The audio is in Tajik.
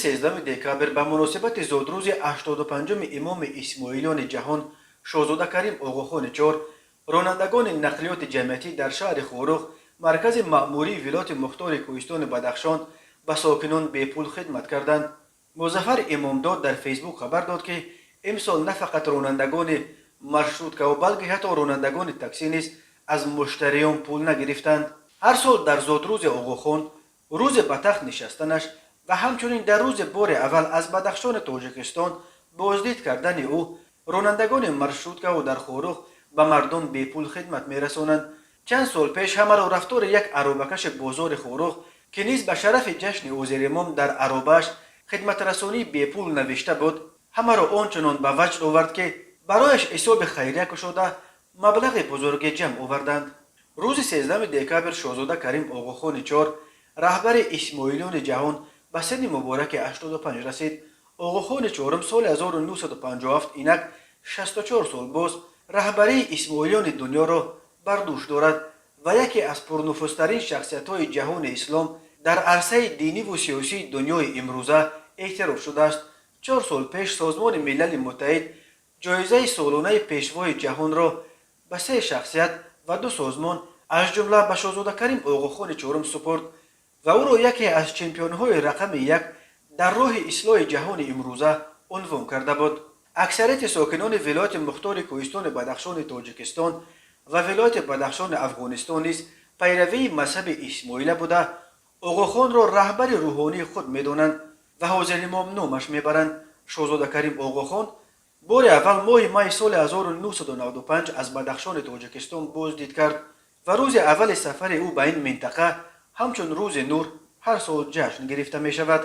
13 декабр ба муносибати зодрӯзи 85-уми имоми исмоилиёни ҷаҳон, Шоҳзода Карим Оғохони Чор, ронандагони нақлиёти ҷамъиятӣ дар шаҳри Хоруғ, маркази маъмурии вилояти мухтори Кӯҳистони Бадахшон, ба сокинон бепул хидмат карданд. Музаффар Имомдод дар Фейсбук хабар дод, ки имсол на фақат ронандагони маршруткаву, балки ҳатто ронандагони таксӣ низ аз муштариён пул нагирифтанд. Ҳар сол дар зодрӯзи Оғохон, рӯзи ба тахт нишастанаш ва ҳамчунин дар рӯзи бори аввал аз Бадахшони Тоҷикистон боздид кардани ӯ ронандагони маршруткаву дар Хоруғ ба мардум бепул хидмат мерасонанд. Чанд сол пеш ҳамаро рафтори як аробакаши бозори Хоруғ, ки низ ба шарафи ҷашни Ҳозиримом дар аробааш хидматрасонии бепул навишта буд, ҳамаро он чунон ба ваҷд овард, ки барояш ҳисоби хайрия кушода, маблағи бузурге ҷамъ оварданд. Рӯзи 13 декабр Шоҳзода Карим Оғохони Чор, раҳбари исмоилиёни ҷаҳон, ба синни мубораки 85 расид. Оғохони Чорум соли 1957, инак 64 сол боз, раҳбарии исмоилиёни дунёро бар дӯш дорад ва яке аз пурнуфузтарин шахсиятҳои ҷаҳони ислом дар арсаи диниву сиёсии дунёи имрӯза эътироф шудааст. 4 сол пеш Созмони Милали Муттаҳид ҷоизаи солонаи Пешвои ҷаҳонро ба се шахсият ва ду созмон, аз ҷумла ба Шоҳзода Карим Оғохони Чорум супурд ва ӯро яке аз чемпионҳои рақами як дар роҳи ислоҳи ҷаҳони имрӯза унвон карда буд. Аксарияти сокинони вилояти мухтори Кӯҳистони Бадахшони Тоҷикистон ва вилояти Бадахшони Афғонистон низ пайравии мазҳаби исмоила буда, Оғохонро раҳбари рӯҳонии худ медонанд ва Ҳозиримом номаш мебаранд. Шоҳзода Карим Оғохон бори аввал моҳи майи соли 1995 аз Бадахшони Тоҷикистон боздид кард ва рӯзи аввали сафари ӯ ба ин минтақа ҳамчун Рӯзи нур ҳар сол ҷашн гирифта мешавад.